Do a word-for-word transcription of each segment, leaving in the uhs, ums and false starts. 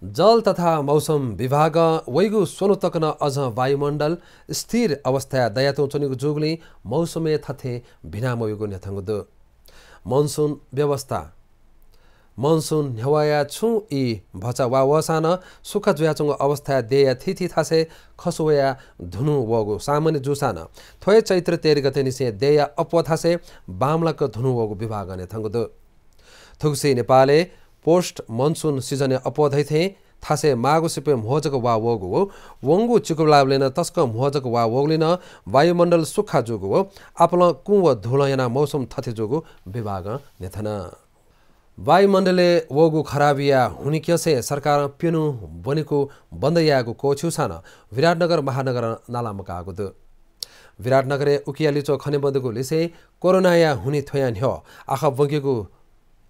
जल तथा मौसम विभागं वइगु स्वन्हु तक नं अझ वायुमण्डल स्थिर अवस्थाय् दयातुं च्वनीगु जूगुलिं मौसमय् थथे भिना मवइगु न्ह्यथंगु दु। मनसुन व्यवस्था। मनसुन न्ह्यवया छुं ई भचा वा वःसां नं सुक्खा जुयाच्वंगु अवस्थाय् देय्‌या थीथी थासय् खसु वयाः धुनु वःगु सामान्य जूसां नं थ्व हे चैत्र तेह्र गते निसें देय्‌या अप्वः थासय् बांमलाक धुनु वःगु विभागं न्ह्यथंगु दु। थुगुसी नेपालय् post monsoon season-या अप्वः धइथें थासय् माःगु सिपय् म्हो जक वा वःगु व वंगु चिकुलाबलय् नं तसकं म्हो जक वा वःगुलिं नं वायुमण्डल सुक्खा जूगु व आपालं कुँ व धुलं यानाः मौसम थथे जूगु विभागं न्ह्यथन। वायुमण्डलय् वःगु खराबीया हुनिक्यसय् सरकारं प्यन्हु ब्वनेकु बन्द यायेगु क्वःछिउसां नं विराटनगर महानगरं नाला मकाःगु दु। विराटनगरय् उकिया लिच्वः खनेमदुगु लिसें कोरोनाया हुनि थ्वयां न्ह्यः आखः ब्वंकेगु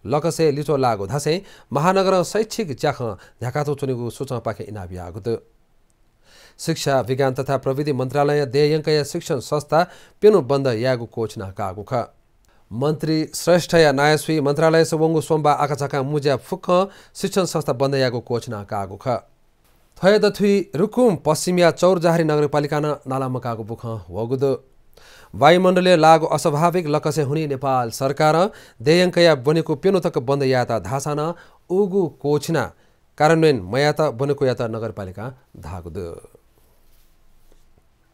लकसय् लिच्वः लाःगु धासें महानगरं शैक्षिक ज्याखँ न्ह्याकातुं च्वनीगु सूचंपाखें इनाप याःगु दु। शिक्षा, विज्ञान तथा प्रविधि मन्त्रालयं देय् यंकया शिक्षण संस्था प्यन्हु बन्द यायेगु क्वःछिना काःगु खः। मन्त्री श्रेष्ठया नायःसुइ मन्त्रालयस वंगु सोमबाः आकाझाकां मुँज्या फुक्कं शिक्षण संस्था बन्द यायेगु क्वःछिना काःगु खः। थ्वया दथुइ रुकुम पश्चिमया चौरजहारी नगरपालिकां नं नाला मकाःगु बुखँ वःगु दु। वायुमण्डलय् लाःगु अस्वाभाविक लकसय् हुनि नेपाल सरकारं देय् यंकया ब्वनेकु प्यन्हु तक बन्द यायेत धाःसां नं उगु क्वःछिना कार्यान्वयन मयायेत ब्वनेकुयात नगरपालिकां धाःगु दु।